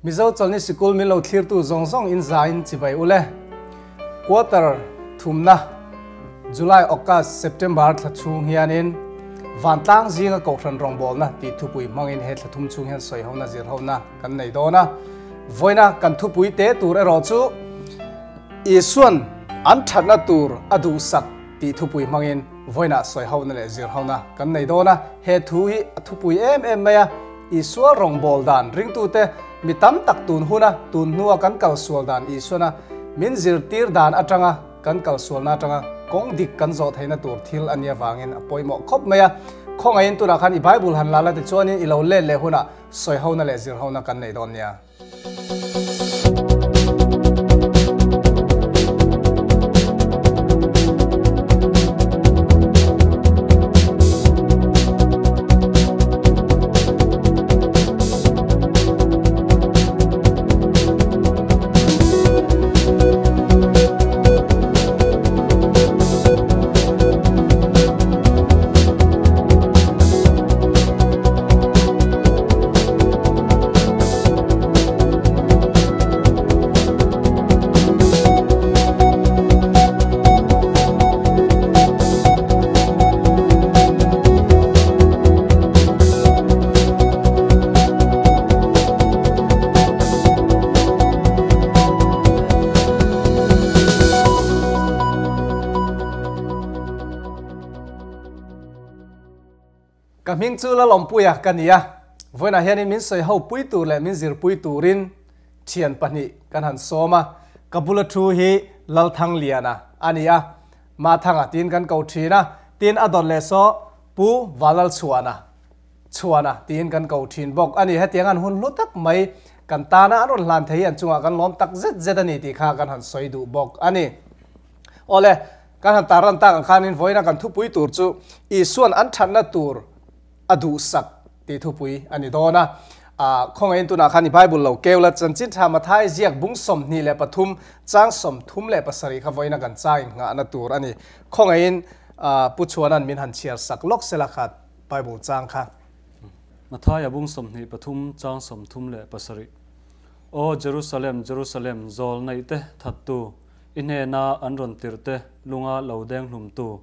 Mizo Chawlhni Sikul min lo thlirtu zawng zawng in zain chibai ule. Quarter thumna July, August, September thla chhung hianin vantlang zinga kohhran rawngbawlna tih thupui hmangin he thla thum chhung hian sawihona zirhona kan nei dawn a. Vawiina kan thupui te tur erawh chu Isuan an thatna tur a duhsak tih thupui hmangin vawiinah sawihona leh zirhona kan nei dawn a. He thu hi a thupui em em mai a. Isua rawngbâwl dan ringtute mi tam tak tun huna tun hnua kan kalsual dan Isuana min zirtir dan atanga kan kalsualna atanga kawng dik kan zawh theihna tur thil a nia vangin a pawimawh khawp mai a. Khawngaihin tunah khan i Bible han la la tichuanin i lo let leh hunah sawihona leh zirhona kan nei dawn nia. Ka hming chu Lalawmpuia ka ni a, vawiinah hianin min sawi ho pui tur leh min zirpui turin thian pahnih kan han sawm a, ka bula thu hi Lalthangliana a ni a, Mathanga tiin kan ko thin a, tin a dawt leh saw Pu Valalchhuana, Chhuana tiin kan ko thin bawk a ni. Hetiang an hun hlu tak mai kan tana an rawn hlan thei hi an chungah kan lawm tak zet zet a ni tih kha kan han sawi duh bawk a ni. Awle, kan han tar ran tak ang khanin vawiina kan thupui tur chu Isuan an thatna tur a duhsak tih thupui a ni dawn a. Khawngaihin tunah khan i Bible lo keu la, Chanchin Tha Mathai ziak bung 23 chang 37 kha vawiina kan changin nghahna tur a ni. Khawngaihin Pu Chhuana'n min han chhiar sak lawk sela kha Bible chang kha. Mathaia bung 23 chang 37. Aw Jerusalem, Jerusalem, zawl neihte thattu, I hnena an rawn tirhte lunga lo deng hlumtu,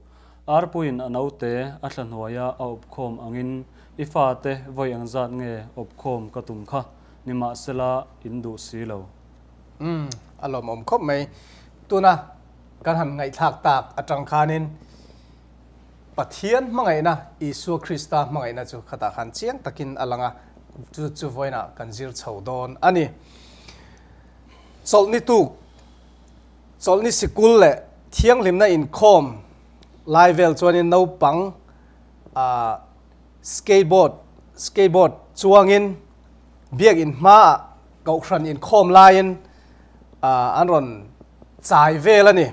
arpuiin a naute a thla hnuaia a awpkhawm angin i fate vawi engzat nge awpkhawm ka tum kha, nimahsela in duh si lo. Umm, a lawmawm khawp mai. Tuna kan han ngaihthlak tak atang khanin Pathian hmangaihna, Isua Krista hmangaihna chu khatah khan chiang takin a lang a, chu chu vawiinah kan zir chho dawn a ni. Chawlhni tuk, chawlhni sikul leh thianghlimna inkhawm lai vel chuanin naupang ah skateboard, skateboard chuangin biakin hmaah kohhran inkhawm laiin ah an rawn chai vel a ni.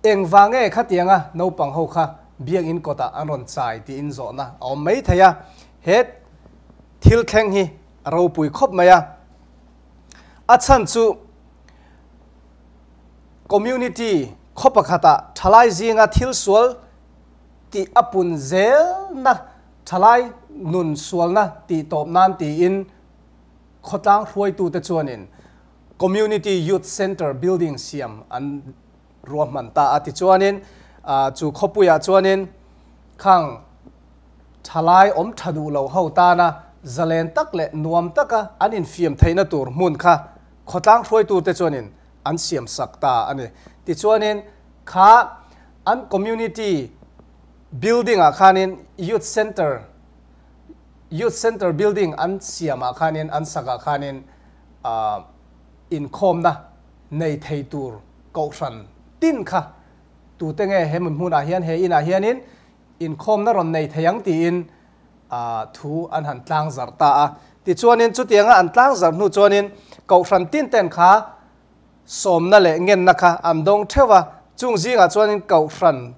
Engvang nge khatianga naupang ho kha biakin kawtah an rawn chai tiin zawhna a awm mai thei a, he thil thleng hi a ropui khawp mai a. A chhan chu community khaw pakhatah thalai zinga thil sual tih a pun zelna, thalai nun sualna tih tawp nan tiin khawtlang hruaitute chuanin Community Youth Centre building siam an ruahman ta a. Tichuanin chu khawpuiah chuanin khang thalai awm tha duh lo ho tana zalen tak leh nuam taka an infiam theihna tur hmun kha khawtlang hruaitute chuanin an siam sak ta a ni. Tichuanin kha an community building ah khanin youth centre youth centre building an siam ah khanin an sak ah khanin inkhawmna nei thei tur kohhran tin kha tute nge he hmunah hian he inah hianin Inkhawmna rawn nei thei ang tiin thu an han tlang zarh ta a. Tichuanin chutianga an tlang zarh hnu chuanin Kohhran tin ten kha sawmna leh ngenna kha an dawng theuh a. Chung zingah chuanin Kohhran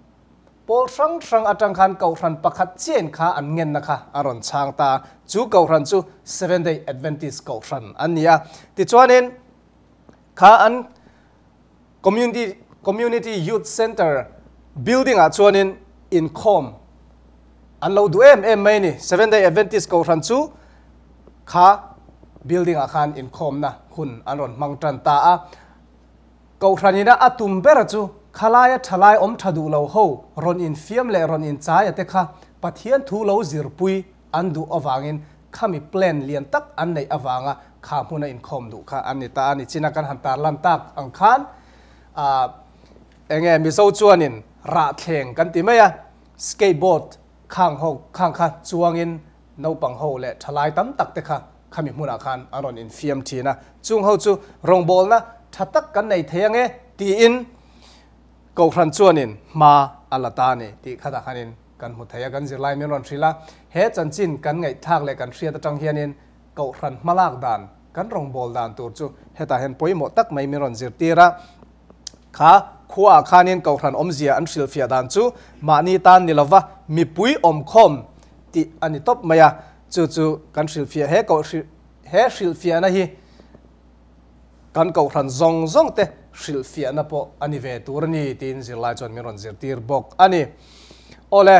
pawl hrang hrang atang khan Kohhran pakhat chiahin kha an ngenna kha a rawn chhang ta a. Chu Kohhran chu Seventh Day Adventist Kohhran an ni a. Tichuanin kha an Community Community Youth Centre building ah chuanin inkhawm an lo duh em em mai a ni. Seventh Day Adventist Kohhran chu kha building ah khan inkhawmna hun an rawn hmang tan ta a. Kohhranina a tum bera chu khalaia thalai awm tha duh lo ho rawn infiam leh rawn inchai a te kha Pathian thu lo zirpui an duh avangin khami plan lian tak an neih avanga kha hmuna inkhawm duh kha an ni ta a ni. China kan han tarlan tak ang khan ah enge Mizo chuanin rahthleng kan ti mai a, skateboard khang ho khang kha chuangin naupang ho leh thalai tam tak te kha khami hmunah khan an rawn infiam thin a, chung ho chu rawngbawlna tha tak kan nei thei ange tiin Kohhran chuanin hma a la ta a ni tih khatah khanin kan hmu thei a, kan zirlai min rawn hrilh a, he chanchin kan ngaihthlak leh kan hriat atang hianin Kohhran hmalak dan, kan rawngbâwl dan tur chu hetah hian pawimawh tak mai min rawn zirtir a. Kha khuaah khanin Kohhran awmzia an hrilhfiah dan chu mahni tan ni lova mipui awmkhawm tih a ni tawp mai a, chu chu kan hrilhfiah he he hrilhfiahna hi kan Kohhran zawng zawng te hrilhfiahna pawh a ni ve tur a ni tiin zirlai chuan min rawn zirtir bawk a ni. Awle,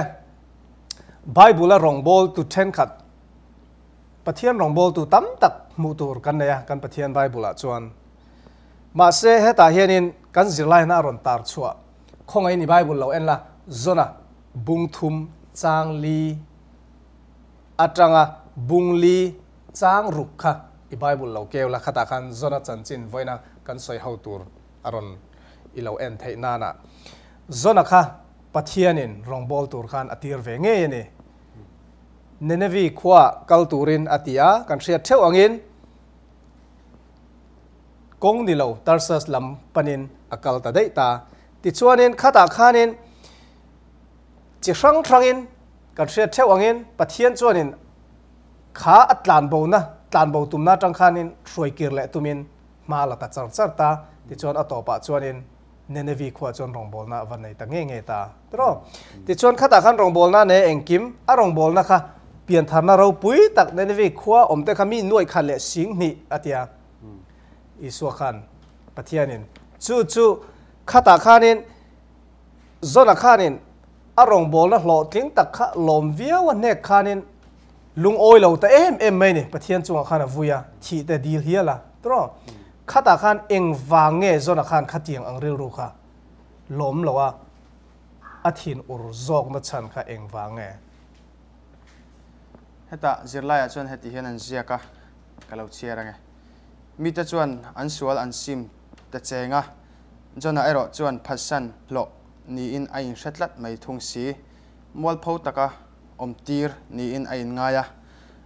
Bible-a rawngbâwl tu thenkhat, Pathian rawngbâwltu tam tak hmuh tur kan nei a, kan Pathian Bible-ah chuan. Mahse, hetah hianin kan zirlaina a rawn tar chhuah. Khawngaih i Bible lo en la, Zona bung thum chang li atanga bung li chang ruk kha i Bible lo keu la, khatah khan Zona chanchin vawiina kan sawi ho tur a rawn i lo en theih nana. Zona kha Pathianin rawngbâwl tur khan a tir ve ngei a ni. Ninevi khua kal turin a ti a, kan hriat theuh angin kawng ni lo Tarsus lam panin a kal ta daih ta. Tichuanin khatah khanin chi hrang hrangin kan hriat theuh angin Pathian chuanin kha a tlanbona, tlanbo tumna atang khanin hruaikir leh tumin hma la ta char char ta. Tichuan a tawpah chuanin Ninevi khua chuan rawngbawlna a va nei ta nge nge ta tiraw? Tichuan khatah khan rawngbawlna nei engkim, a rawngbawlna kha piantharna ropui tak Ninevi khua awm te kha mi nuaih khat leh sing hnih a ti a. Isua khan Pathianin chu chu khatah khanin Zona khanin a rawngbawlna hlawhtling tak kha lawm viau a hnek khanin lungawi lo ta em em mai ni. Pathian chungah khan a vui a, thih te dil hial a tiraw? Khatah khan eng vang nge Zona khan khatiang ang rilru kha lawm lo a, a thin ur zawkna chhan kha eng vang nge? Hetah zirlaiah chuan heti hian an ziak a, ka lo chhiar ange. Mite chuan an sual an sim ta cheng a, Jona erawh chuan phatsan hlawh niin a inhre tlat mai thung si. Mualpho taka awm tir niin a inngai a,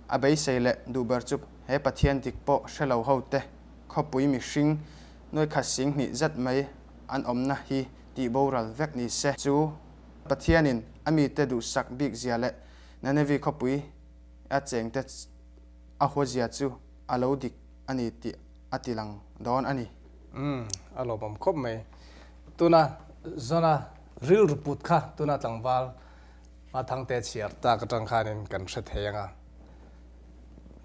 a beisei leh duh ber chu he Pathian dik pawh hre lo ho te khawpui mihring nuaikhat sing hnih zet mai an awmna hi tih boral vek ni se. Chu Pathianin a mite duhsak bik zia leh Ninevi khawpui a chengte a huazia chu a lo dik a ni tih a ti lang dawn a ni. Umm, a lawmawm khawp mai. Tuna Zona rilru put kha tuna tlangval Hmathangte chhiar tak atang khanin kan hre thei ang a.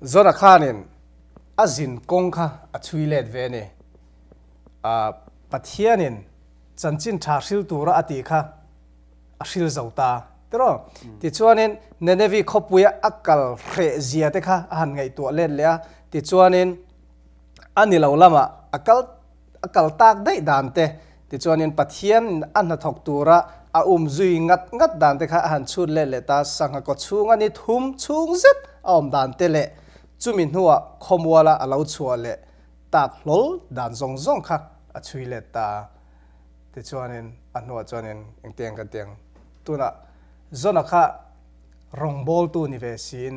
Zona khanin a zin kawng kha a chhui let ve a ni. Ah, Pathianin chanchin tha hril tura a tih kha a hril zo ta tiraw? Tichuanin Ninevi khawpuia a kal hreh zia te kha a han ngaihtuah let leh a. Tichuanin a ni lo lamah a kal a kal tak daih dan te, tichuanin Pathian a hnathawk tura a um zui ngat ngat dan te kha a han chhut let leh ta, sangha kaw chhunga ni thum chhung zet a awm dan te leh chumi hnuah khawmuala a lo chhuah leh tak hlawl dan zawng zawng kha a chhui let ta. Tichuanin a hnuah chuanin engtiang kan ti ang, tunah Zona kha rawngbawltu ni ve siin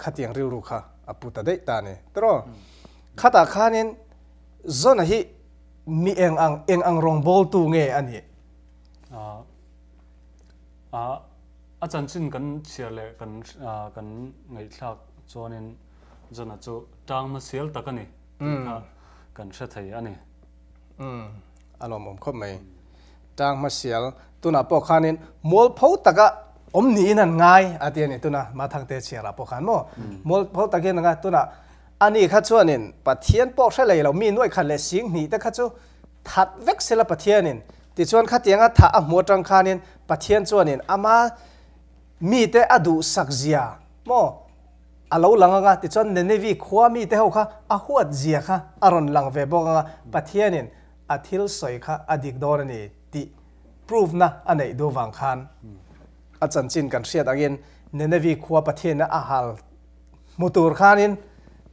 khatiang rilru kha a pu ta daih ta a ni. Tiraw? Khatah khanin Zona hi mi eng ang eng ang rawngbawltu nge a nih? A chanchin kan chhiar leh kan kan ngaihthlak chuanin Zona chu tang hmasial tak a ni tih kha kan hre thei a ni. Umm, a lawmawm khawp mai. Tang hmasial, tunah pawh khanin mualpho taka awm niin an ngai a ti a ni. Tuna Mathangte chhiarah pawh khan maw mualpho takin an ngai. Tuna ani kha chuanin Pathian pawh hre lei lo, mi nuaih khat leh sing hnih te kha chu that vek sela Pathianin. Tichuan khatianga thah a hmu atang khanin Pathian chuanin ama mite a duhsak zia maw? A lo lang anga, tichuan Ninevi khua mite ho kha a huat zia kha a rawn lang ve bawk anga, Pathianin a thil sawi kha a dik dawn a ni tih proof na a neih duh vang khan a chanchin kan hriat angin Ninevi khua Pathianin a hal hmu tur khanin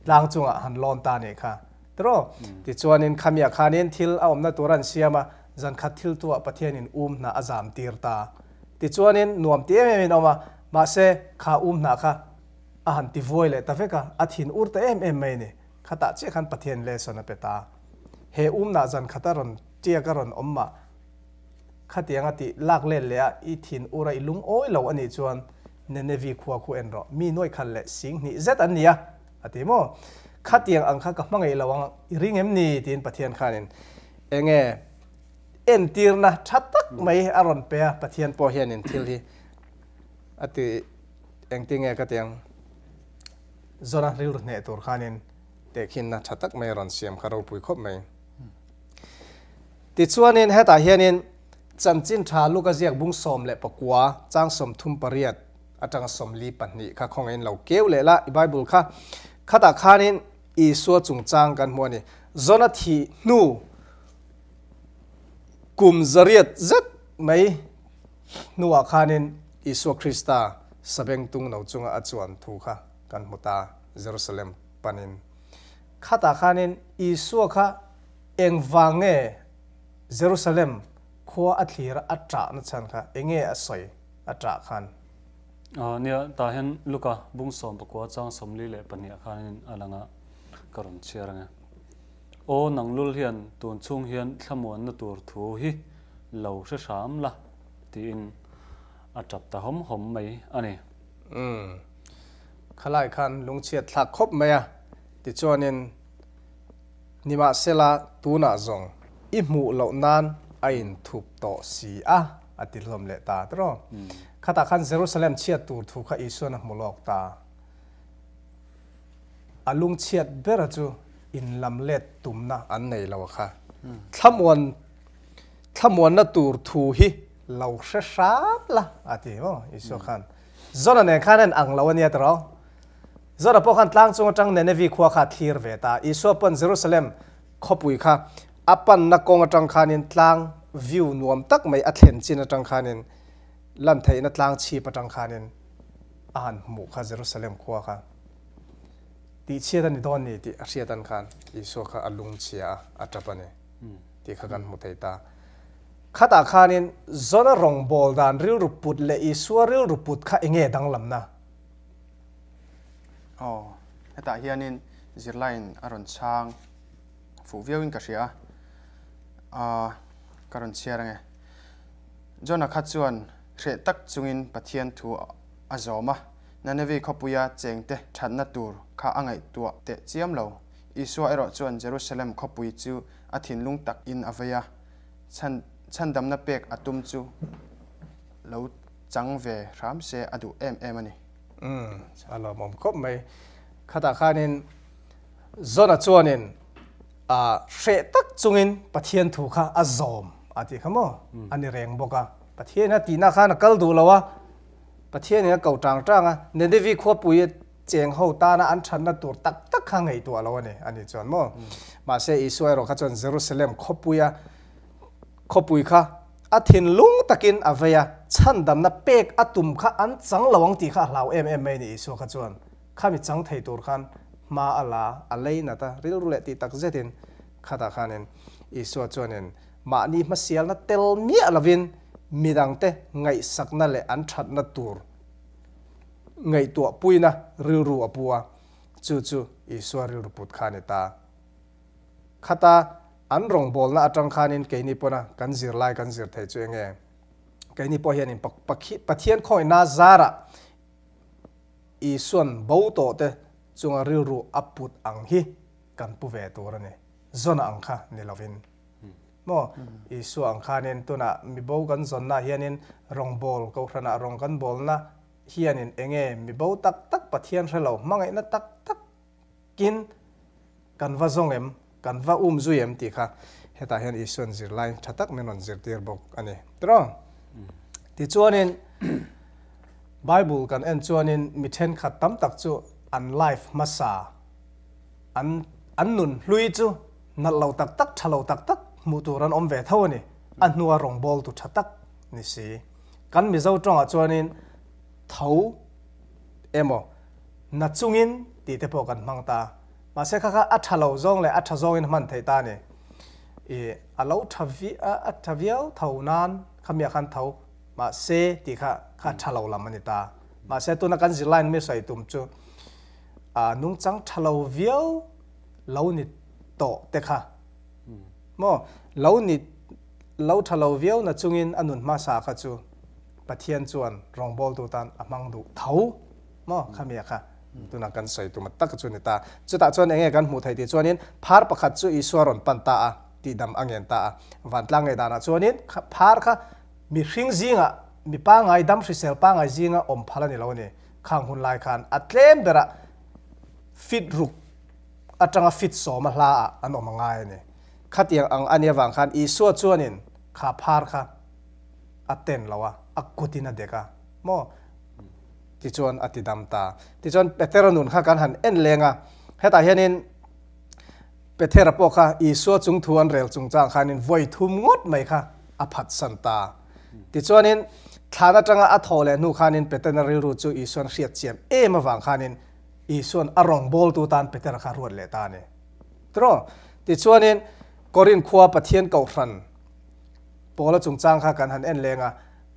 tlang chungah han lawn ta nih kha tiraw? Tichuanin khamiah khanin thil a awmna tur an siam a, zankhat thil tuah Pathianin um hna a zam tir ta. Tichuanin nuam ti em emin a awm a, mahse kha um hna kha a han ti vuai leh ta vek a, a thin ur ta em em mai a ni. Khatah chiah khan Pathian lesson a pe ta. He umnah zan khata rawn tiak a rawn awm mah khatiang a tih lak let leh a i thin ur a i lungawi lo a nih chuan Nenevi khua khu en rawh, mi nuaih khat leh sing hnih zet an ni a, a ti maw? Khatiang ang kha ka hmangaih lo ang i ring em ni? tiin Pathian khanin enge entirna tha tak mai a rawn pe a, Pathian pawh hianin thil hi a ti Engtinge ka ti ang? Zona rilru hneh tur khanin tehkhinna tha tak mai a rawn siam kha ropui khawp mai. Tichuanin hetah hianin chanchin tha Luka ziak bung 19 chang 38 atanga 42 kha khawngaihin lo keu leh la i Bible kha. Khatah khanin Isua chungchang kan hmu a ni. Zona thih hnu kum zariat zet mai hnuah khanin Isua Krista sabengtung no chunga a chuan thu kha kan hmu ta, Jerusalem panin. Khatah khanin Isua kha engvang nge Jerusalem khua a thlir a ṭahna chhan kha enge a sawi a ṭah khan? Nia, tah hian Luka bung 19 chang 42 ah khanin a lang a, ka rawn chhiar ang e. Aw nang lul hian tun chhung hian thlamuanna tur thu hi lo hre hram la tiin a tap ta hawm hawm mai a ni. Umm. Khalai khan lungchhiat thlak khawp mai a, tichuanin nimahsela tunah zawng i hmuh loh nan a inthup tawh si a, a ti hlawm leh ta tiraw. Khatah khan Jerusalem chhiat tur thu kha Isuan a hmu lawk ta. A lungchhiat bera chu inlam let tumna an nei lo a kha. Thlamuan thlamuanna tur thu hi lo hre hram la a ti maw Isua khan. Zona nen khan a in ang lo a nia tiraw. Zona pawh khan tlang chung atang Nenevi khua kha a thlir ve ta. Isua pawn Jerusalem khawpui kha a panna kawng atang khanin tlang view nuam tak mai a thlen chin atang khanin lan theihna tlang chhip atang khanin a han hmuh kha Jerusalem khua kha tihchhiat a ni dawn ni tih a hriat an khan Isua kha a lungchhia a, a tap a ni tih kha kan hmu thei ta. Khatah khanin Zona rawngbawl dan rilru put leh Isua rilru put kha enge danglamna? Aw, hetah hianin zirlaiin a rawn chhang fuh viauin ka hria a, ka rawn chhiar ange. Jona kha chuan hreh tak chungin Pathian thu a zawm a, Ninevi khawpuia chengte thatna tur kha a ngaihtuah teh chiam lo. Isua erawh chuan Jerusalem khawpui chu a thinlung takin a vei a, chhan chhandamna pek a tum chu lo chang ve hram se a duh em em a ni. Umm, a lawmawm khawp mai. Khatah khanin Jona chuanin a hreh tak chungin Pathian thu kha a zawm a tih kha maw? A ni reng bawk a. Pathian a tihna khan a kal duh lo a, Pathianin a ko tang tang a, Nenevi khuapui cheng ho tana an thatna tur tak tak kha ngaihtuah lo a ni, a ni chuan maw? Mahse Isua erawh kha chuan Jerusalem khawpuia khawpui kha a thinlung takin a vei a, chhandamna pek a tum kha an chang lo ang tih kha a hlau em em mai a ni Isua kha chuan. Khami chang thei tur khan hma a la, a lei nat a, rilru leh tih tak zetin khatah khanin Isua chuanin mahni hmasialna tel miah lovin midangte ngaihsakna leh an thatna tur ngaihtuahpuina rilru a pu a, chu chu Isua rilru put kha a ni ta. Khata an rawngbawlna atang khanin keini pawna kan zirlai kan zir thei chu enge? Keini pawh hianin Pathian khawihna zarah Isuan bo tawhte chunga rilru a put ang hi kan pu ve tur a ni. Zona ang kha ni lovin. Maw? Isua ang khanin tunah mibo kan zawnna hianin rawngbâwl kohhranah rawng kan bâwlna hianin enge mibo tak tak Pathian hre lo hmangaihna tak takin kan va zawng em, kan va um zui em tih kha hetah hian Isuan zirlai tha tak min rawn zirtir bawk a ni. Tiraw? Tichuanin Bible kan en chuanin mi thenkhat tam tak chu. An life hmasa an an nun hlui chu nalh lo tak tak, tha lo tak tak hmuh tur an awm ve tho a ni. A hnua rawngbawltu tha tak ni si. Kan Mizo tawngah chuanin tho emaw na chungin tih te pawh kan hmang ta. Mahse kha kha a tha lo zawng leh a tha zawngin a hman theih ta a ni. Ih a lo tha vi a tha viau tho nan khamiah khan tho mahse tih kha kha tha lo lam a ni ta. Mahse tuna kan zirlai in mi sawi tum chu ah nungchang tha lo viau lo ni tawh te kha maw lo ni lo tha lo viau na chungin a nun hmasa kha chu Pathian chuan rawngbawltu tan a hmang duh tho maw khami a kha tuna kan sawi tum tak chu ni ta. Chutah chuan enge kan hmuh theih tih chuanin phar pakhat chu Isua rawn pan ta a, tihdam a ngen ta a. Vantlang ngei danah chuanin phar kha mihring zingah mi pangai dam hrisel pangai zinga awm phal a ni lo a ni. Khang hun lai khan a tlem berah fit ruk atanga fit sawma hla ah an awm a ngai a ni. Khatiang ang a nih avang khan Isua chuanin kha phar kha a ten lo a, a kutin a dek a maw? Tichuan a ti dam ta. Tichuan Petera nun kha kan han en leng a, hetah hianin Petera pawh kha Isua chung thu an rel chungchang khanin vawi thum ngawt mai kha a phatsan ta. Tichuanin thlan atanga a thaw leh hnu khanin Petera rilru chu Isuan hriat chiam em avang khanin Isuan a rawngbawltu tan Petera kha ruat leh ta a ni. Tiraw? Tichuanin Korin khua Pathian Kohhran Paula chungchang kha kan han en leng a,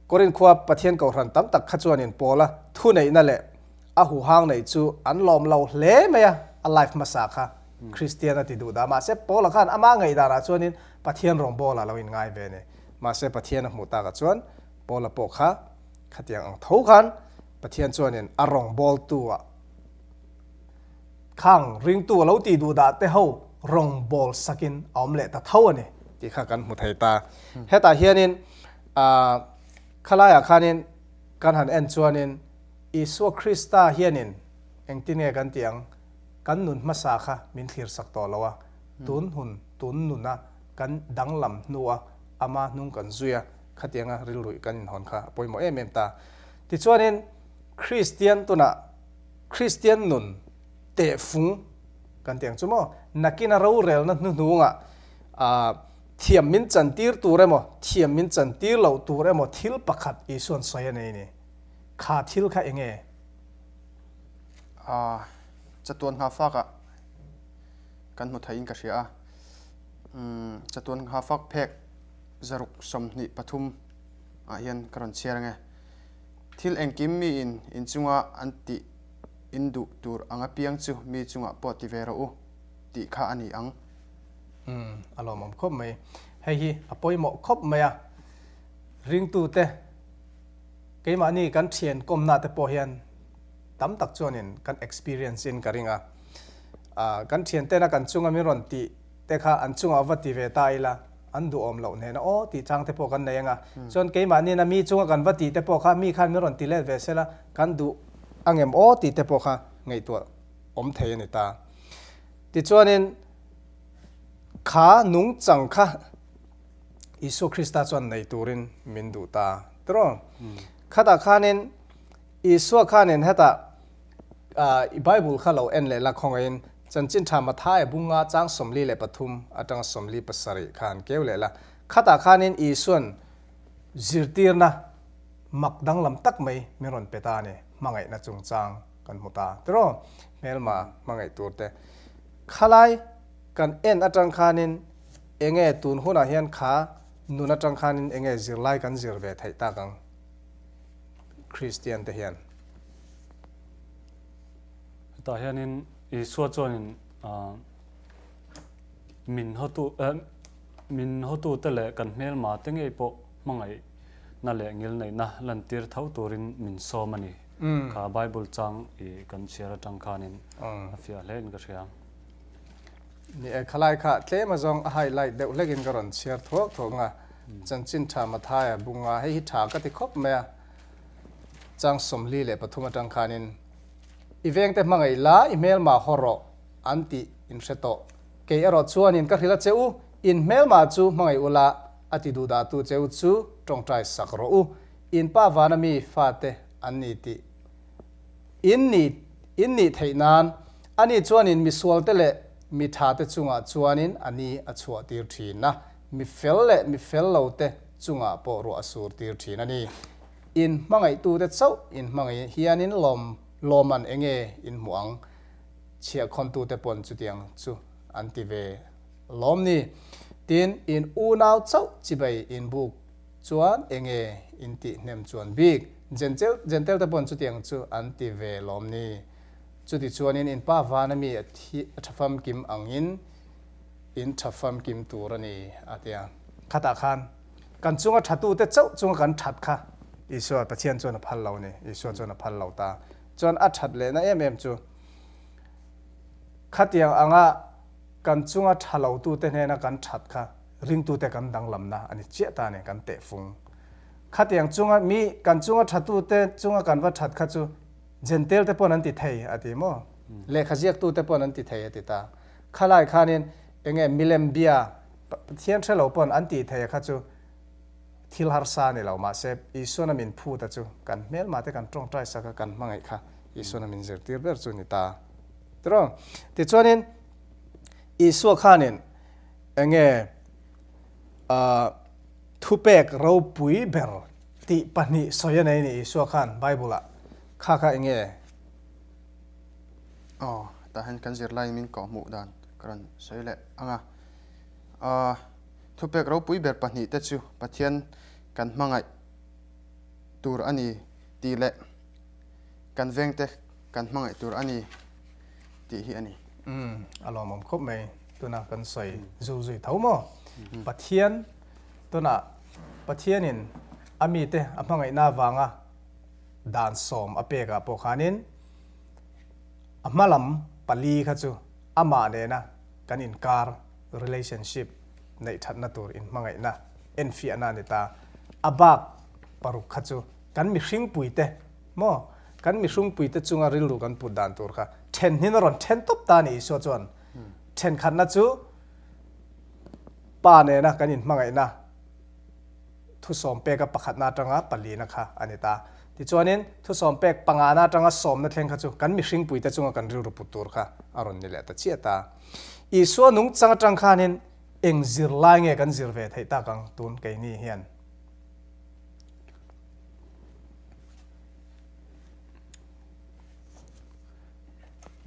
Korin khua Pathian Kohhran tam tak kha chuanin Paula thuneihna leh a huhang neih chu an lawm lo hle mai a, a life hmasa kha Kristian a ti duh dah. Mahse Paula khan ama ngaihdanah chuanin Pathian rawngbawlah lo inngai ve a ni. Mahse Pathian a hmuh takah chuan Paula pawh kha khatiang ang tho khan Pathian chuanin a rawngbawltu-ah Khang ringtu a lo tih duh dah te ho rawngbâwl sakin a awm leh ta tho a ni tih kha kan hmu thei ta. Hetah hianin khalaiah khanin kan han en chuanin Isua Krista hianin engtin nge kan tih ang, kan nun hmasa kha min thlir sak tawh lo a, tun hun tun nuna kan danglam hnua ama hnung kan zui a, khatianga rilruih kan inhawn kha a pawimawh em em ta. Tichuanin Kristian tunah Kristian nun tehfung kan tih ang chu maw? Nakina rorelna hnuhnungah thiam min chantir tur emaw, thiam min chantir loh tur emaw thil pakhat Isua'n sawi a nei a ni. Kha thil kha eng nge? Chatuan nghafakah kan hmu theiin ka hria a. Chatuan nghafak phek 623 ah hian ka rawn chhiar ang e. Thil engkim miin inchunga an tih in duh tur ang apiang chu mi chungah pawh ti ve rawh u tih kha a ni ang. Umm, a lawmawm khawp mai. Hei hi a pawimawh khawp mai a, ringtute keimahni kan thian kawmna te pawh hian tam tak chuanin kan experience in ka ring a. Kan thiantena kan chunga min rawn tih te kha an chungah va ti ve ta ila, an duhawm loh hnena aw tih chang te pawh kan nei anga chuan keimahni na mi chunga kan va tih te pawh kha mi khan min rawn ti let ve sela kan duh angem aw tih te pawh kha ngaihtuah awm thei a ni ta. Tichuanin kha nungchang kha Isua Krista chuan nei turin min duh ta tiraw. Khatah khanin Isua khanin hetah I Bible kha lo en leh la khawngaihin Chanchin Tha Mathaia bunga chang 43 atanga 47 kha han keu leh la. Khatah khanin Isuan zirtirna mak danglam tak mai min rawn pe ta a ni. Hmangaihna chungchang kan hmu ta tiraw? Hmelma hmangaih tur te. Khalai kan en atang khanin enge tun hunah hian kha nun atang khanin enge zirlai kan zir ve theih tak ang Kristian te hian? Hetah hianin Isua chuanin min hotu min hotute leh kan hmelma te ngei pawh hmangaihna leh ngilneihna lantir tho turin min sawm a ni. Kha Bible chang i kan chhiar atang khanin a fiah hle in ka hria. Ni e, khalai kha tlem azawng a highlight deuh hlekin ka rawn chhiar thuak thuak nga. Chanchin tha Mathaia bunga hei hi tha ka ti khawp mai a. Chang 43 atang khanin, I vengte hmangaih la, i hmelma haw rawh, an tih in hre tawh. Kei erawh chuanin ka hrilh a che u, in hmelma chu hmangaih ula, a ti duhdahtu che u chu tawngtai sak rawh u. In pa vana mi fate an ni tih in ni, In nih theih nan ani chuanin misualte leh mi thate chungah chuanin a ni a chhuahtir thin a, mi fel leh mi fel lote chungah pawh ruah a surtir thin a ni. In hmangaihtute chauh in hmangaih hianin lawm lawman enge in hmuh ang? Chhiahkhawntute pawn chutiang chu an ti ve lawm ni. Tin, in unau chauh chibai in buk chuan enge in tih hnem chuan bik? Jentel Jentel te pawn chutiang chu an ti ve lawm ni. Chuti chuanin in pa vana mi a thi a tha famkim angin in tha famkim tur a ni a ti a. Khatah khan kan chunga thatute chauh chunga kan that kha Isua Pathian chuan a phal lo a ni. Isua chuan a phal lo ta. Chuan a that lehna em em chu khatiang anga kan chunga tha lotute hnena kan that kha ringtute kan danglamna a ni chiah ta a ni kan tehfung. Khatiang chunga mi kan chunga thatute chunga kan va that kha chu Jentail te pawn an ti thei a ti maw? Lehkha ziaktu te pawn an ti thei a ti ta. Khalai khanin enge milem bia Pathian hre lo pawn an tih thei a kha chu thil harsa a ni lo. Mahse Isuan a min phut a chu kan hmelma te kan tawngtai sak a kan hmangaih kha Isuan a min zirtir ber chu ni ta. Tiraw? Tichuanin Isua khanin enge thupek ropui ber tih pahnih sawi a nei ni Isua khan Bible ah kha kha enge? Aw, tah hian kan zirlaiin min kawh hmuh dan ka rawn sawi leh ang a. Aw, thupek ropui ber pahnih te chu Pathian kan hmangaih tur a ni tih leh kan vengte kan hmangaih tur a ni tih hi a ni. Umm, a lawmawm khawp mai. Tuna kan sawi zul zui tho maw? Pathian Tunah Pathianin a mite a hmangaihna avanga dan sawm a pekah pawh khanin a hmalam pali kha chu amah nena kan inkar, relationship, neih thatna tur inhmangaihna enfiahna a ni ta. A bak paruk kha chu kan mihringpuite maw, kan mihrungpuite chunga rilru kan put dan tur kha then hnin a rawn then tawp ta a ni Isua chuan. Thenkhatna chu Pa nena kan inhmangaihna thusawm peka pakhatna atanga palina kha a ni ta. Tichuanin, thusawm pek pangana atanga sawmna thleng kha chu kan mihringpuite chunga kan rilru put tur kha a rawn ni leh ta chiah ta. Isua nungchang atang khanin eng zirlai nge kan zir ve theih tak ang tun keini hian?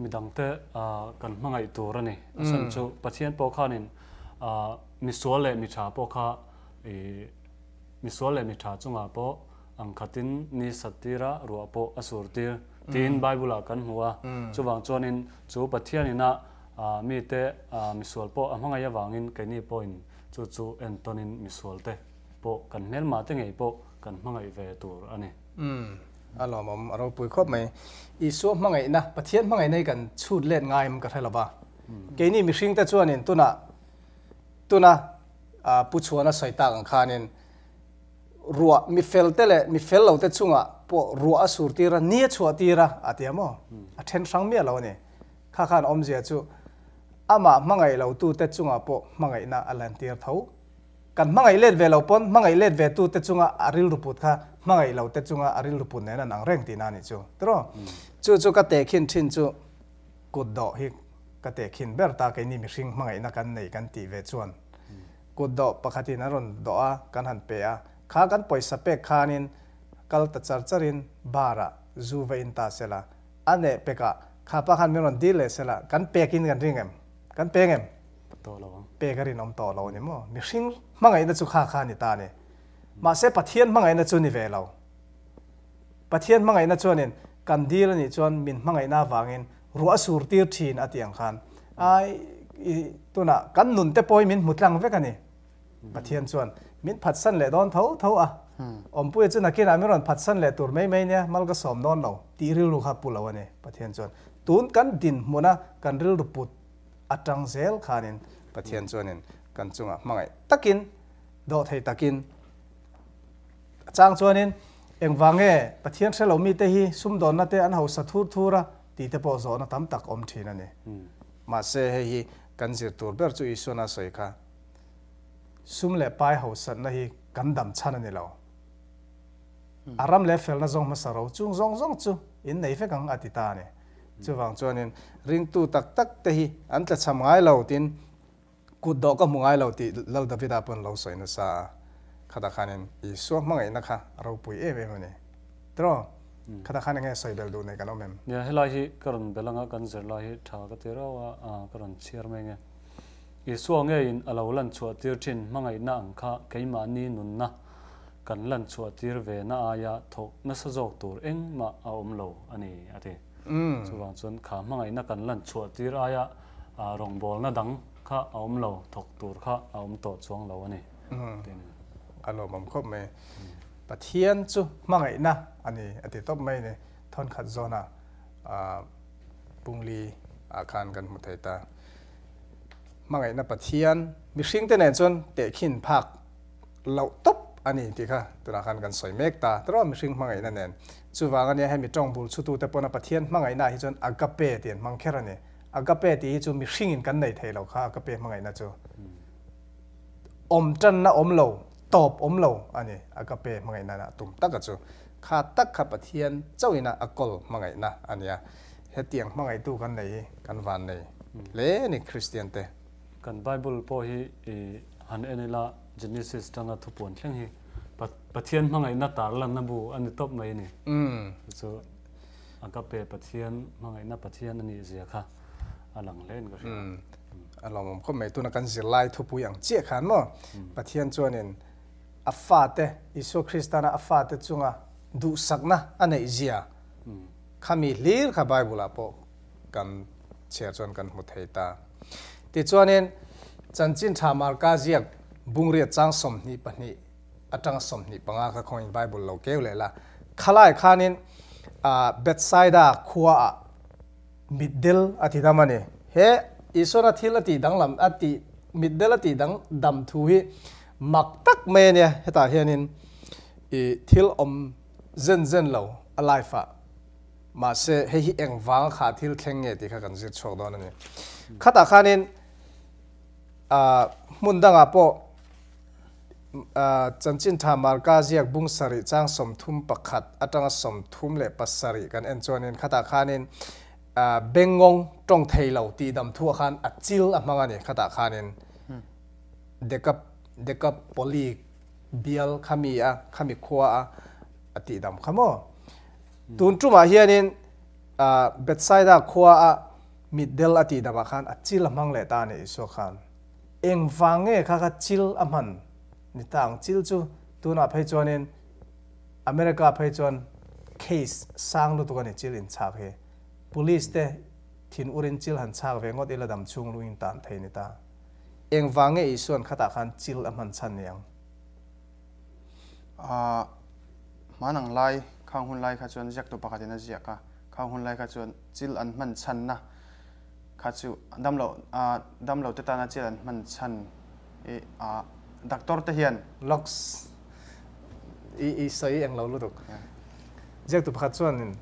Midangte kan hmangaih tur a ni. A chhan chu Pathian pawh khanin misual leh mi tha pawh kha misual leh mi tha chungah pawh ang khatin ni sat tir a, ruah pawh a sur tir tiin Bible ah kan hmu a. Chuvang chuanin chu Pathian ina mite misual pawh a hmangaih avangin keini pawhin chu chu entawnin misualte pawh kan hmelmah te ngei pawh kan hmangaih ve tur a ni. Umm, a lawmawm, a ropui khawp mai. Isua hmangaihna, Pathian hmangaihna hi kan chhut let ngai em ka hre lo va. Keini mihringte chuanin tuna tuna Pu Chhuana sawi tak ang khanin ruah mi felte leh mi fel lote chungah pawh ruah a sur tir a, ni a chhuah tir a, a ti a maw? A then hrang miah lo a ni. Kha khan awmzia chu amah hmangaih lotute chungah pawh hmangaihna a lantir tho. Kan hmangaih let ve lo pawn hmangaih let ve tu te chunga a rilru put kha hmangaih lo te chunga a rilru put nen an ang reng tihna a nih chu. Tiraw? Chu chu ka tehkhin thin chu kut dawh hi ka tehkhin ber ta keini mihring hmangaihna kan nei kan tih ve chuan kut dawh pakhatin an rawn dawh a kan han pe a, kha kan pawisa pek khanin kal ta char charin bar ah zu va in ta sela a neh pekah kha pa khan min rawn dil leh sela kan pekin kan ring em? Kan peng em? Tawh lo ang. Pek a rinawm tawh lo a ni maw? Mihring hmangaihna chu kha kha a ni ta a ni. Mahse Pathian hmangaihna chu ni ve lo. Pathian hmangaihna chuanin kan dil a nih chuan min hmangaihna avangin ruah a sur tir thin a tih ang khan ai i tunah kan nun te pawhin min hmu tlang vek a ni. Pathian chuan min phatsan leh dawn tho tho a. Awmpuia chu nakinah min rawn phatsan leh tur mai mai nia mal ka sawm dawn lo tih rilru kha pu lo a ni. Pathian chuan tun kan dinhmuna kan rilru put atang zel khanin Pathian chuanin kan chungah hmangaih takin, dawhthei takin a chang chuanin engvang nge Pathian hre lo mite hi sumdawnna te an hausa thur thur a tih te pawh zawhna tam tak awm thin a ni. Mahse hei hi kan zir tur ber chu Isuan a sawi kha sum leh pai hausatna hi kan dam chhan a ni lo. A ram leh felna zawng hmasa ro chung zawng zawng chu in nei vek ang a ti ta a ni. Chuvang chuanin ringtu tak tak te hi an tlachham ngai lo tin kut dawh ka hmu ngai lo tih Lal Davida pawn lo sawi nasa a. Khatah khanin Isua hmangaihna kha a ropui em em a ni. Tiraw? Khatah khan enge sawi belh duh nei kan awm em? Nia, helai hi ka rawn belh anga kan zirlai hi tha ka ti rau a, ka rawn chhiar mai nge. Isua ngeiin a lo lan chhuah tir thin hmangaihna ang kha keimahni nunna kan lan chhuah tir ve na aia thawk nasa zawk tur engmah a awm lo a ni, a ti. Chuvang chuan kha hmangaihna kan lan chhuah tir aia rawngbawlna dang kha a awm lo, thawk tur kha a awm tawh chuang lo a ni, ti a ni. A lawmawm khawp mai. Pathian chu hmangaihna a ni a ti tawp mai a ni. Thawnkhat zawna Pungli ah khan kan hmu thei ta. Hmangaihna Pathian mihringte nen chuan tehkhin phak loh tawp a ni tih kha tunah khan kan sawi mek ta. Tiraw mihring hmangaihna nen. Chuvang ania hemi tawng bul chhutute pawna Pathian hmangaihna ah hi chuan agape tih an hmang kher a ni. Agape tih hi chu mihringin kan nei thei lo kha agape hmangaihna chu. Awm tanna awm lo, tawp awm lo a ni. Agape hmangaihna na tum taka chu kha tak kha Pathian chauhina a kawl hmangaihna a nia. Hetiang hmangaihtu kan nei hi kan van nei hle a ni Kristian te. Kan Bible pawh hi i han en ila Genesis tanga thupuan thleng hi Pathian hmangaihna tar lanna bu a ni tawp mai a ni. Chu chu Agape Pathian hmangaihna Pathian a nih zia kha a lang hle in ka hria. A lawmawm khawp mai. Tuna kan zirlai thupui ang chiah khan maw Pathian chuanin a fate Isua Kristana a fate chunga duhsakna a neih zia Khami hlir kha Bible ah pawh kan chhiar chuan kan hmu thei ta. Tichuanin Chanchin Tha Marka ziak bungriat chang 22 atanga 25 kha khawngin Bible lo keu leh la. Khalai khanin Bethsaida khua ah mitdel a ti dam a ni. He Isuana thil a tih danglam a tih mitdel a tih dang dam thu hi mak tak mai a nia. Hetah hianin i thil awm Zen zen lo a life ah. Mahse hei hi eng vang kha thil thleng nge tih kha kan zir chhuak dawn a ni. Khatah khanin ah hmun dangah pawh ah chanchin tha Marka ziak bung sarih chang 31 atanga 37 kan en chuanin khatah khanin ah bengngawng tawng thei lo tih dam thuah khan a chil a hmang a ni. Khatah khanin Decap Decapoli bial khami a khami khua a a tih dam kha maw. Tun tumah hianin Bethsaida khua a mitdel a tih damah khan a chil a hmang leh ta a ni Isua khan. Engvang nge kha kha chil a hman ni ta ang? Chil chu tunah phei chuanin America phei chuan case sang lutuk a ni chil inchhak hi. Police te thin urin chil han chhak ve ngawt ila dam chhung lungin tan thei ni ta. Engvang nge Isua'n khatah khan chil a hman chhan ni ang? Ahh, hman ang lai, khang hun lai kha chuan ziaktu pakhatin a ziak a, khang hun lai kha chuan chil an hman chhanna kha chu damlo, ahh, damlo te tana chil an hman chhan i, ahh, doctor te hian. Locks, i, i sawi eng lo lutuk. Ziaktu pakhat chuanin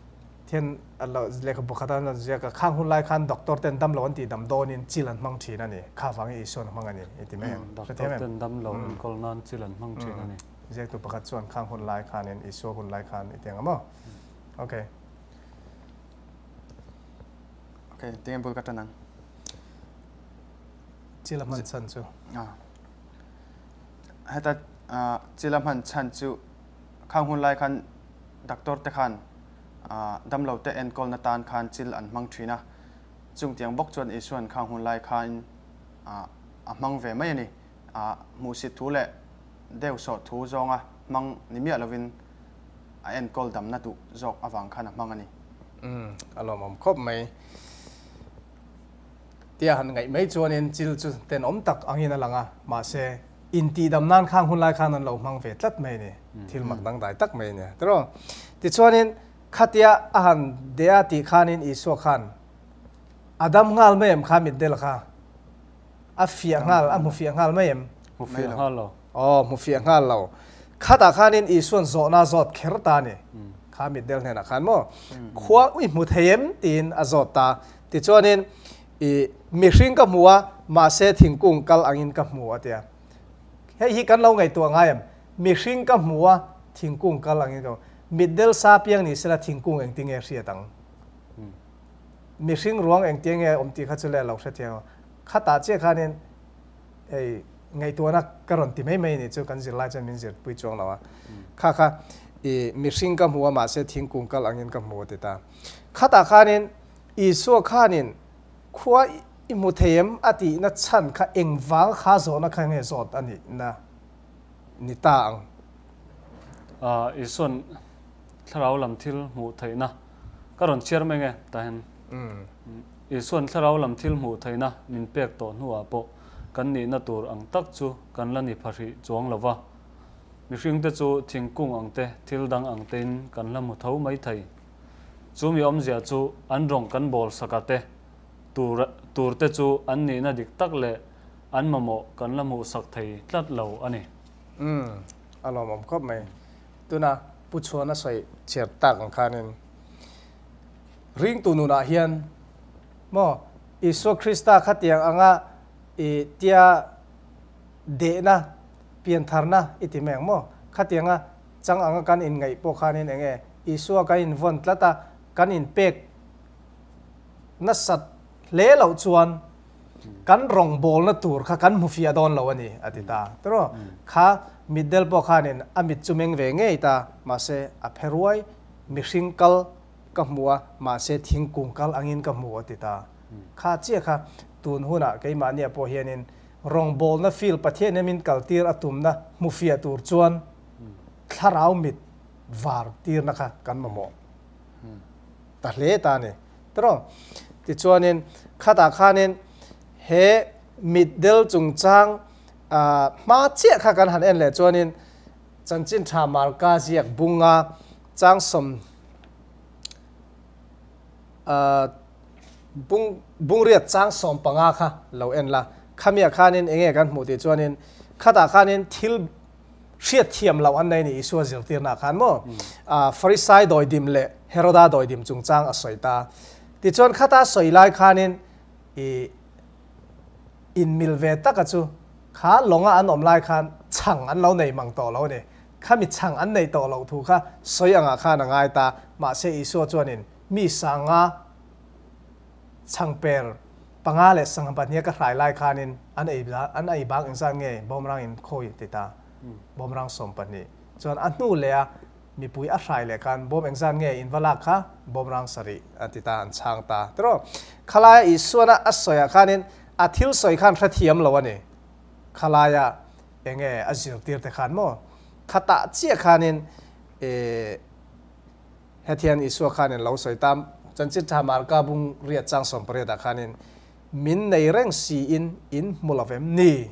Thian a lo lehkhabu khat an rawn ziak a, khang hun lai khan doctor ten damlo an tih dam dawnin chil an hmang thin a ni, kha vangin Isuan a hmang a ni i ti mai ang. Doctor ten damlo enkawl nan chil an hmang thin a ni. Ziaktu pakhat chuan khang hun lai khanin Isua hun lai khan i ti ang a maw? Ok. Ok, tinge bul ka tan ang? Chil a hman chhan chu? Heta chil a hman chhan chu khang hun lai khan doctor te khan damlo te enkawlna tan khan chil an hmang thin a, chungtiang bawk chuan Isuan khang hun lai khan a hmang ve mai a ni. Hmuhsit thu leh deuhsawh thu zawnga hmang ni miah lovin a enkawl damna duh zawk avang khan a hmang a ni. Umm, a lawmawm khawp mai. Tia han ngaih mai chuanin chil chu tenawm tak angin a lang a, mahse intihdam nan khang hun lai khan an lo hmang ve tlat mai a ni, thil mak dangdai tak mai a nia tiraw. Tichuanin khatia a han deh a tih khanin Isua khan a dam nghal mai em kha mitdel kha? A fiah nghal, a hmu fiah nghal mai em? Hmu fiah nghal lo. Aw, hmu fiah nghal lo. Khatah khanin Isua'n zawhna a zawt kher ta a ni. Kha mitdel hnenah khan maw, Khua i hmu thei em? tiin a zawt ta. Tichuanin, I mihring ka hmu a, mahse thingkung kal angin ka hmu a tia. Hei hi kan lo ngaihtuah ngai em? Mihring ka hmu a, thingkung kal angin ka hmu. Mitdel sa piang ni sela thingkung engtinge hriat ang? Mihring ruang engtia nge awm tih kha chu le lo hrethiam ang. Khatah chiah khanin hei ngaihtuahna ka rawn ti mai mai a nih chu kan zirlai chuan min zirpui chuang lo a. Kha kha i mihring ka hmu a mahse thingkung kal angin ka hmu a ti ta. Khatah khanin Isua khanin khua i hmu thei em a tihna chhan kha engvang kha zawhna kha nge zawt a nihna ni ta ang. Isua'n thlarau lam thil hmuh theihna ka rawn chhiar mai nge tahin Isua'n thlarau lam thil hmuh theihna min pek tawh hnuah pawh kan nihna tur ang tak chu kan la ni phahrih chuang lo va. Mihringte chu thingkung ang te, thil dang ang tein kan la hmu tho mai thei. Chu mi awmzia chu an rawng kan bawl saka te tur tur te chu an nihna dik tak leh an mamawh kan la hmuhsak thei tlat lo a ni. Umm, a lawmawm khawp mai. Tuna Pu Chhuana sawi chhiar tak ang khanin ringtu nunah hian maw Isua Krista khatiang anga i tia dehna, piantharna i ti mai ang maw? Khatianga chang anga kan inngaih pawh khanin eng nge Isua kan invawn tlat a, kan inpek nasat hle loh chuan kan rawngbawlna tur kha kan hmu fiah dawn lo a ni, a ti ta. Tiraw? Kha mitdel pawh khanin a mit chu meng ve ngei ta, mahse a phe ruai, mihring kal ka hmu a, mahse thingkung kal angin ka hmu, a ti ta. Kha chiah kha tun hunah keimahnia pawh hianin rawngbawlna field Pathian hian min kaltir a tumna hmu fiah tur chuan thlarau mit var tirna kha kan mamawh ta hle ta a ni. Tiraw? Tichuanin khatah khanin he mitdel chungchang hma chiah kha kan han en leh chuanin Chanchin Tha Marka ziak bunga changsawm Bung bungriat chang 15 kha lo en la. Khamiah khanin enge kan hmuh tih chuanin khatah khanin thil hriat thiam loh an nei ni Isua zirtirnaah khan maw Farisai dawidim leh Heroda dawidim chungchang a sawi ta. Tichuan khata sawi lai khanin i inmil ve taka chu kha lawnga an awm lai khan chhang an lo nei mang tawh lo a ni. Khami chhang an nei tawh loh thu kha sawi angah khan a ngai ta. Mahse Isua chuanin Mi sanga chhangper panga leh sangha pahnih ka hrai lai khanin an ei an ei bang engzat nge bawmrang in khawi ti ta bawmrang 12 chuan a hnu leh a mipui a hrai leh khan bawm engzat nge in va lak kha bawmrang 7 an ti ta an chhang ta tiraw khalaia Isuana a sawiah khanin a thil sawi khan hrethiam lo a ni khalaia enge a zirtir te khan maw khatah chiah khanin eh Hetiang Isua khanin lo sawi ta, Chanchin Tha Marka bung riat chang 18 ah khanin, Min nei reng siin in hmu lo vem ni?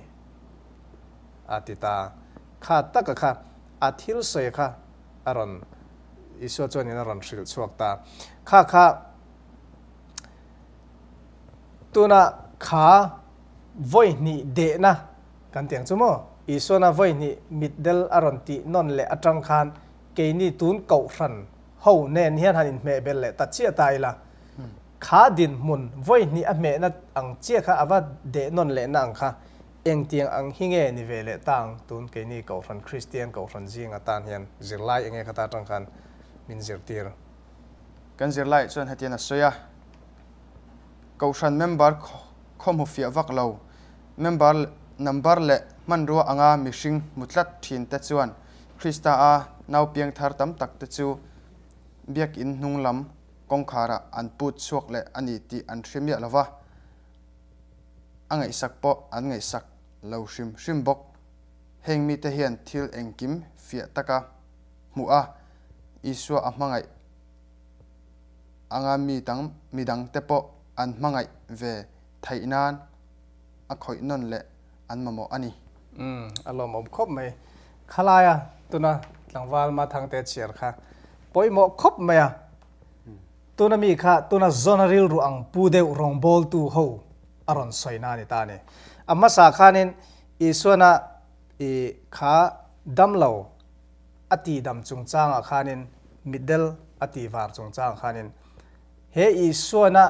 a ti ta. Kha taka kha a thil sawi kha a rawn Isua chuanin a rawn hrilh chhuak ta. Kha kha tuna kha vawi hnih dehna kan ti ang chu maw? Isuana vawi hnih mitdel a rawn tih nawn leh atang khan Keini tun kohhran ho nen hian han inhmehbel leh ta chiah ta ila, kha dinhmun vawi hnih a hmehna ang chiah kha a va deh nawn lehna ang kha engtiang ang hi nge ni ve leh ta ang tun keini kohhran Kristian kohhran zing atan hian zirlai enge kha ta atang khan min zirtir. Kan zirlai chuan hetian a sawi a, Kohhran member khaw hmu fiah vak lo, member number leh hmanrua anga mihring hmu tlat thin te chuan Krista a nau piang thar tam tak te chu biakinn hnung lam kawngkharah an put chhuak leh a ni tih an hre miah lo va, a ngaihsak pawh an ngaihsak lo hrim hrim bawk. Heng mite hian thil engkim fiah taka hmuh a, Isua a hmangaih anga mi dang mi dangte pawh an hmangaih ve theih nan a khawih nawn leh an mamawh a ni. Umm, a lawmawm khawp mai. Khalaia tuna tlangval Mathangte chhiar kha pawimawh khawp mai a. Tuna mi kha tuna zawna rilru ang pu deuh rawngbawltu ho a rawn sawi na a ni ta a ni. A hmasa khanin Isuana i kha damlo a tihdam chungchangah khanin mitdel a tihvar chungchangah khanin he Isuana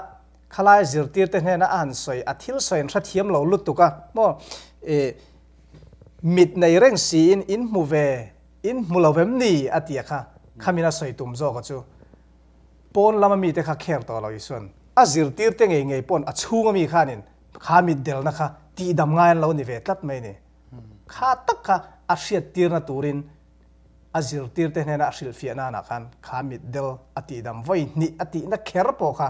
Khalai zirtirte hnena a han sawi, a thil sawi an hrethiam lo lutuk a, maw? I mit nei reng siin in hmu ve, in hmu lo vem ni? a ti a kha, khamin a sawi tum zawk a chu. Pawn lama mite kha kher tawh lo Isuan. A zirtirte ngei ngei pawn a chhung ami khanin kha mitdelna kha tihdam ngai an lo ni ve tlat mai ni. Kha tak kha a hriattirna turin a zirtirte hnena a hrilhfiah nanah khan kha mitdel a tihdam vawi hnih a tihna kher pawh kha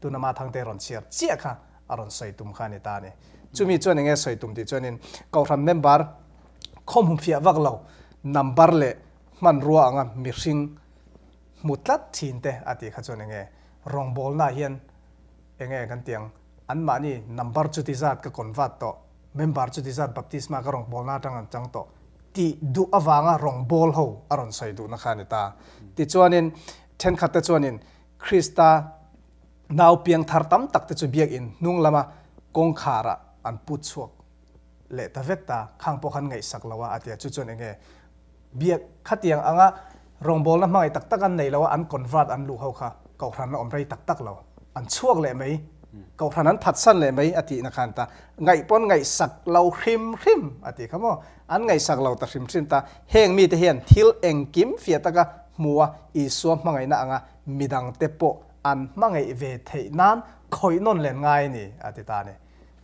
tuna Mathangte rawn chhiar chiah kha a rawn sawi tum kha a ni ta a ni. Chumi chuan enge sawi tum tih chuanin Kohhran member khawmhum fiah vak lo number leh hmanrua anga mihring hmu tlat thin te a tih kha chuan enge rawngbawlna hian enge kan tih ang anmahni number chuti zat ka convert tawh member chuti zat baptisma ka rawngbawlna atang an chang tawh tih duh avanga rawngbâwl ho a rawn sawi duhna kha a ni ta. Tichuanin thenkhat te chuanin Krista nau piang thar tam tak te chu biakinn hnung lama kawngkharah an put chhuak leh ta vek ta, khang pawh khan ngaihsak lo a a ti a, chu chuan enge biak khatiang anga rawngbawlna hmangaih tak tak an nei lo a, an convert an luh ho kha kohhran a awm rei tak tak lo, an chhuak leh mai, kohhran an phatsan leh mai a tihna khan ta, ngaih pawn ngaihsak lo hrim hrim a ti kha maw, an ngaihsak lo ta hrim hrim ta, heng mite hian thil engkim fiah taka hmua Isua hmangaihna anga midangte pawh an hmangaih ve theih nan khawih nawn len ngai a ni a ti ta a ni.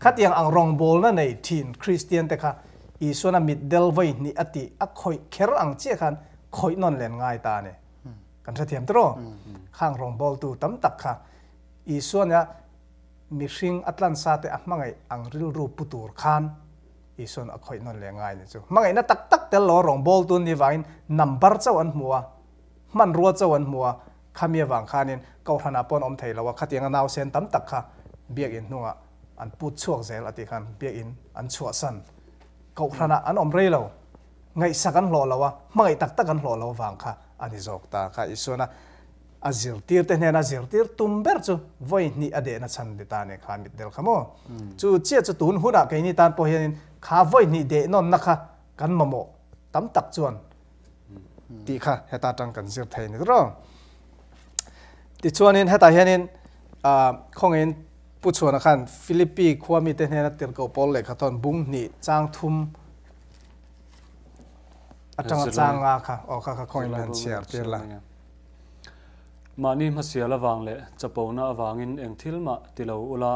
Khatiang ang rawngbawlna nei thin Kristian te kha Isuan a mitdel vawi hnih a tih a khawih kher ang chiah khan khawih nawn len ngai ta a ni. Kan hrethiam tiraw? Khang rawngbawltu tam tak kha Isuan a mihring a tlansa te a hmangaih ang rilru pu tur khan Isuan a khawih nawn leh ngai a ni chu. Hmangaihna tak tak tel lo rawngbawltu an nih vangin number chauh an hmu a, hmanrua chauh an hmu a, khami avang khanin Kohhranah pawh an awm thei lo a, khatianga nausen tam tak kha biakinn hnungah an put chhuak zel a tih khan biakinn an chhuahsan. Kohhranah an awm rei lo, ngaihsak an hlawh lo a, hmangaih tak tak an hlawh lo vang kha a ni zawk ta kha Isuana a zirtirte hnena zirtir tum ber chu vawi hnih a dehna chhan ni ta a ni kha mitdel kha maw? Chu chiah chu tun hunah keini tan pawh hianin kha vawi hnih deh nawnna kha kan mamawh tam tak chuan tih kha heta tang kan zir thei ni ro tichuanin hetah hianin khawngin pu chhuana khan Philippi khua mite hnena tirhkoh pawl lehkha thawn bung hnih chang thum atanga chang nga kha aw kha kha khawngin han chhiar tir la. Mahni hmasial avang leh chapona avangin eng thil mah ti lo ula,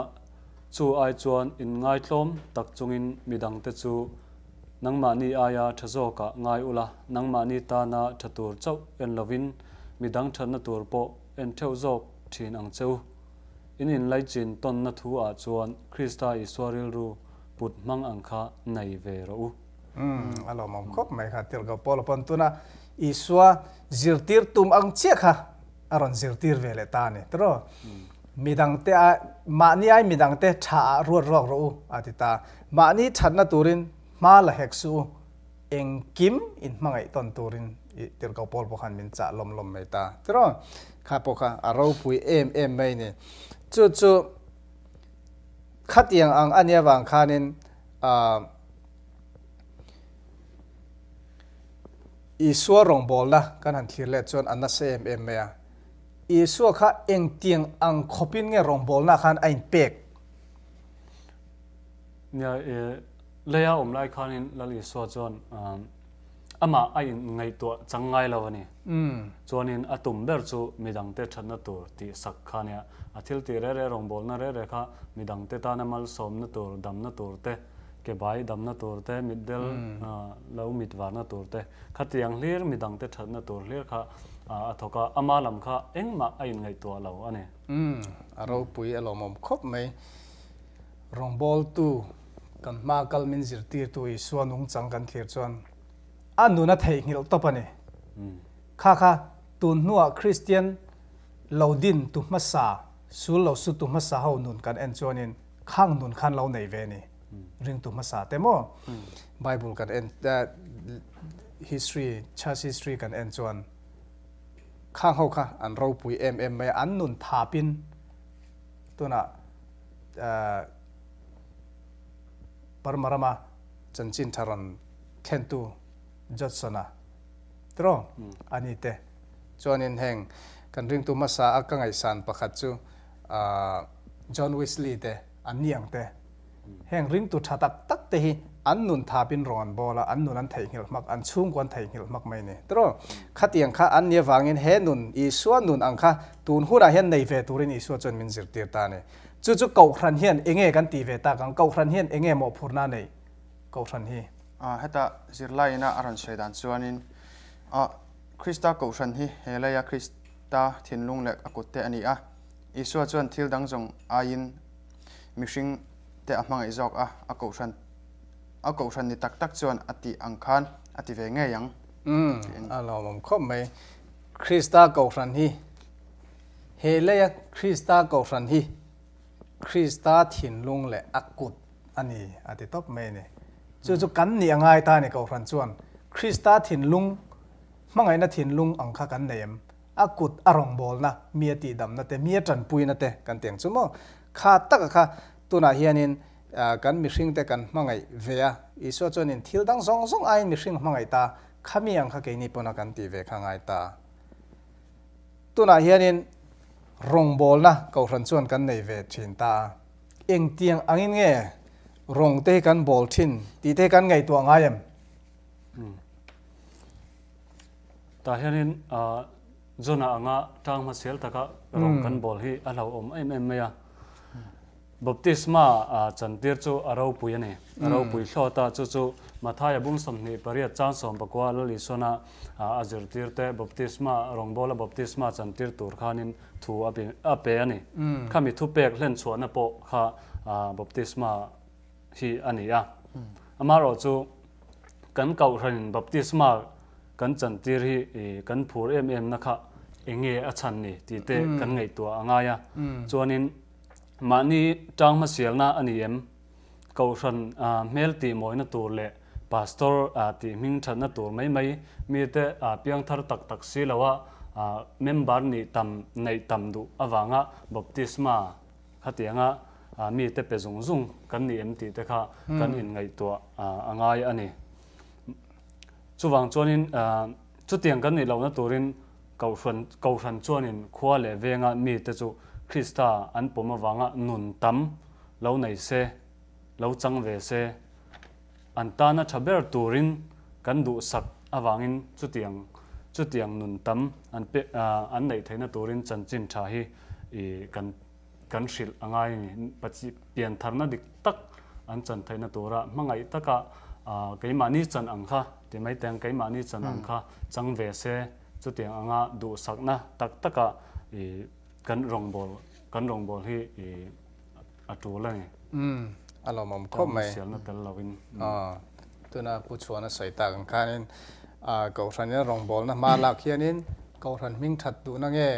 chu ai chuan inngaitlawm tak chungin midangte chu Nangmahni aia tha zawkah ngai ula, nangmahni tana tha tur chauh en lovin midang thatna tur pawh en theuh zawk thin ang che u. In inlaichin tawnna thu ah chuan Krista Isua rilru put hmang ang kha nei ve rawh u. Umm, a lawmawm khawp mai kha Tirhkoh Paula pawn tuna Isua zirtir tum ang chiah kha a rawn zirtir ve leh ta a ni tiraw? Midangte a mahni ai midangte tha ah ruat ruak rawh u a ti ta. Mahni thatna turin hma la hek suh u, engkim in hmangaih tawn turin i Tirhkoh Paul pawh khan min chah lawm lawm mai ta tiraw? Kha pawh kha a ropui em em mai a ni. Chu chu khatiang ang a nia vang khanin ah Isua rawngbawlna kan han thlir leh chuan a nasa em em mai a. Isua kha engtiang ang khawpin nge rawngbawlna khan a inpek? Nia, leia awm lai khanin Lal Isua chuan amah a inngaihtuah chang ngai lo a ni. Chuanin a tum ber chu midangte thatna tur tih sak kha a nia. A thil tih reh reh rawngbawlna reh reh kha midangte tana malsawmna tur, damna tur te, Ke bai damna tur te, mitdel lo mit varna tur te, khatiang hlir midangte thatna tur hlir kha a thawk a, ama lam kha engmah a inngaihtuah lo a ni. Umm, a ropui a lawmawm khawp mai. Rawngbawltu kan hma kal min zirtirtu Isua nungchang kan thlir chuan a nun a theihnghilh tawp a ni. Kha kha tun hnuah Kristian lo din tu hmasa, sul lo su tu hmasa ho nun kan en chuanin Khang nun khan lo nei ve ni. Ringtu hmasa te maw? Bible kan en history, church history kan en chuan khang ho kha an ropui em em mai a, an nun thapin tunah Burma rama chanchin tha rawn thlentu Judson-a tiraw a ni te. Chuanin heng kan ringtu hmasa a ka ngaihsan pakhat chu John Wesley te, an ni ang te, heng ringtu tha tak tak te hi An nun thapin rawng an bawl a, an nun an theihnghilh hmak, an chhungkua an theihnghilh hmak mai ni. Tiraw? Khatiang kha an nih avangin he nun, Isua nun ang kha tun hunah hian nei ve turin Isua chuan min zirtir ta a ni. Chu chu Kohhran hian enge kan tih ve tak ang? Kohhran hian enge mawhphurhna a neih? Kohhran hi. Heta zirlaiin a a rawn sawi dan chuanin, Krista Kohhran hi he leia Krista thinlung leh a kutte a ni a. Isua chuan thil dang zawng aiin mihring te a hmangaih zawk a, a kohhran a kohhran ni tak tak chuan a tih ang khan a ti ve ngei ang. Umm, a lawmawm khawp mai. Krista kohhran hi, he leia Krista kohhran hi Krista thinlung leh a kut a ni a ti tawp mai a ni. Chu chu kan nih a ngai ta a ni kohhran chuan. Krista thinlung, hmangaihna thinlung ang kha kan nei em? A kut a rawngbawlna, mi a tihdamna te, mi a tanpuina te kan ti ang chu maw? Kha taka kha tunah hianin kan mihringte kan hmangaih ve a, Isua chuanin thil dang zawng zawng aiin mihring a hmangaih ta, khami ang kha keini pawna kan tih ve kha ngai ta. Tunah hianin rawngbawlna Kohhran chuan kan nei ve thin ta a, engtiang angin nge rawng te hi kan bawl thin tih te hi kan ngaihtuah ngai em? Tah hianin John-a anga tang hmasial taka rawng kan bawl hi a hlauhawm em em mai a. Baptisma chantir chu a ropui a ni. A ropui hlawt a, chu chu Mathaia bung 28 chang 19 Lal Isuana a zirtirte baptisma rawngbawla baptisma chantir tur khanin thu a pe a ni. Khami thupek hlenchhuahna pawh kha baptisma hi a ni a. Amaherawhchu kan Kohhranin baptisma kan chantir hi kan phur em em na kha enge a chhan ni tih te kan ngaihtuah a ngai a. Chuanin mahni tang hmasialna a ni em? Kohhran hmel tih mawina tur leh pastor tih hming thatna tur mai mai mite piangthar tak tak si loa member nih tam neih tam duh avanga baptisma Khatianga mite pe zung zung kan ni em tih te kha kan inngaihtuah a ngai a ni. Chuvang chuanin chutiang kan nih lohna turin Kohhran Kohhran chuanin khua leh venga mite chu Krista an pawm avanga nun tam lo nei se, lo chang ve se, an tana tha ber turin kan duhsak avangin chutiang chutiang nun tam an pe an neih theihna turin chanchin tha hi kan kan hrilh a ngai a ni. Pachi piantharna dik tak an chan theihna tura hmangaih taka keimahni chan ang kha ti mai teng keimahni chan ang kha chang ve se chutiang anga duhsakna tak taka kan rawngbâwl kan rawngbâwl hi a tul a ni. Umm a lawmawm khawp mai. Sialna tel lovin. Aw tuna Pu Chhuana sawi tak ang khanin Kohhranin rawngbawlna hma lak hianin Kohhran hming that duhna nge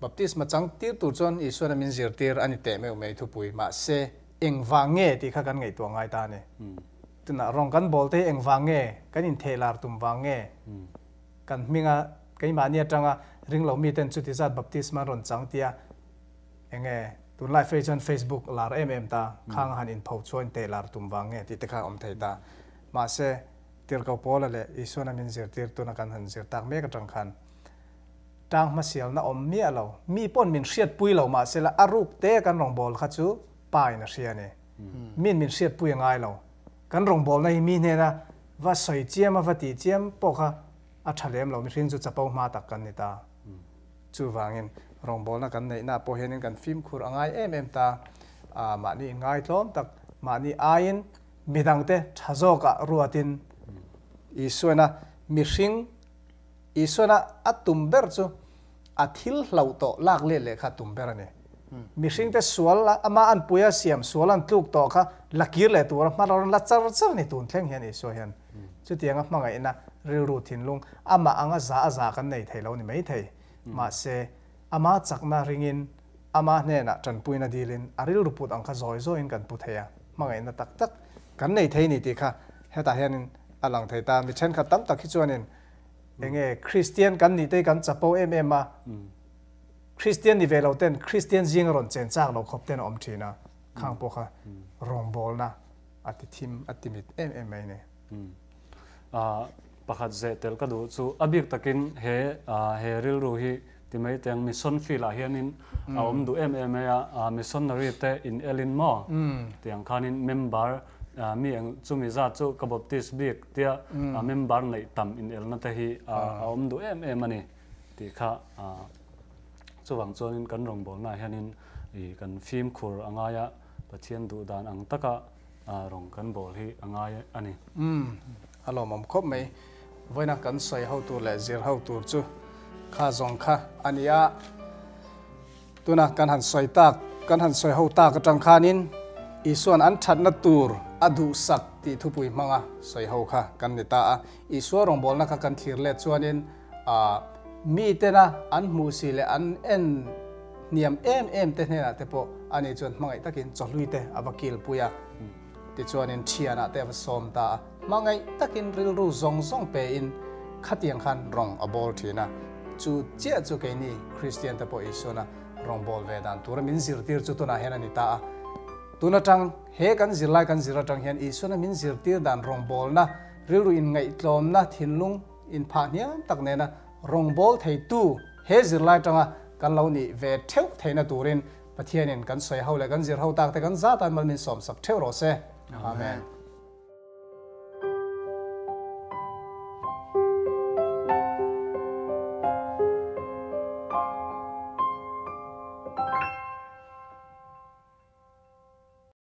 Baptisma chang tir tur chuan Isuana min zirtir a ni teh meuh mai thupui mahse engvang nge tih kha kan ngaihtuah ngai ta a ni. Tunah rawng kan bawl te hi engvang nge kan inthehlar tum vang nge kan hminga keimahni atanga ringlo miten chuti zat baptisma an rawn chang tia Enge tunlai phei chuan Facebook lar em em ta, khang a han inpho chuan inteh lar tum vang nge tih te kha a awm thei ta. Mahse, Tirhkoh Paula leh Isuana min zirtir tuna kan han zir tak mek atang khan tang hmasialna awm miah lo, mi pawn min hriatpui lo mahsela a ruk te kan rawngbâwl kha chu Pa in a hria a ni. Min min hriatpui a ngai lo. Kan rawngbâwlna hi mi hnena va sawi chiam a va tih chiam pawh kha a tha lem lo, mihring chu chapo hma tak kan ni ta. Chuvangin rawngbawlna kan neihna pawh hianin kan fimkhur a ngai em em ta. Mahni inngaitlawm tak, mahni aiin midangte tha zawkah ruatin Isuana mihring, Isuana a tum ber chu a thil hlauh tawh lak let leh kha a tum ber a ni. Mihringte sual ama anpuia siam sual an tluk tawh kha la kir leh tura hma rawn la char char a ni tun thleng hian Isua hian. Chutianga hmangaihna rilru thinlung amah anga za a za kan nei thei lo ni mai thei. Mahse, ama chakna ringin, ama hnenah tanpuina dilin a rilru put ang kha zawi zawiin kan pu thei a, hmangaihna tak tak kan nei thei ni tih kha hetah hianin a lang thei ta. Mi thenkhat tam tak hi chuanin enge Kristian kan nih te hi kan chapo em em a, Kristian ni ve lo ten Kristian zinga rawn chen chak lo khawp ten a awm thin a, khang pawh kha rawngbawlna a ti thim a ti mit em em mai ni. Pakhat zeh tel ka duh chu a bik takin he he rilru hi ti mai teng mission field ah hianin a awm duh em em mai a, missionary te in elin maw tiang khanin member. Mi eng chumi zat chu ka baptist bik tia member neih tam inelna te hi a awm duh em em a ni tih kha chuvang chuanin kan rawngbawlnaah hianin kan fimkhur a ngai a, Pathian duh dan ang taka rawng kan bawl hi a ngai a ni. Umm, a lawmawm khawp mai. Vawiina kan sawi ho tur leh zir ho tur chu kha zawng kha a ni a. Tuna kan han sawi tak, kan han sawi ho tak atang khanin Isua'n an thatna tur a duhsak tih thupui hmanga sawi ho kha kan ni ta a. Isua rawngbawlna kha kan thlir let chuanin ah mitena an hmuh si leh an en hniam em em te hnenah te pawh ani chuan hmangaih takin chawhlui te a va kilpui a. Tichuanin thianah te a va sawm ta a. Hmangaih takin rilru zawng zawng pein khatiang khan rawng a bawl thin a, chu chiah chu keini Kristian te pawh Isuana rawng bawl ve dan tura min zirtir chu tunah hian a ni ta a. Tun atang he kan zirlai kan zir atang hian Isuana min zirtir dan rawng bawlna, rilru inngaihtlawmna, thinlung inphah hniam tak nena rawng bawl theitu he zirlai atanga kan lo nih ve theuh theihna turin Pathianin kan sawi ho leh kan zir ho tak te kan zatan mal min sawmsak theuh rawh se. Amen.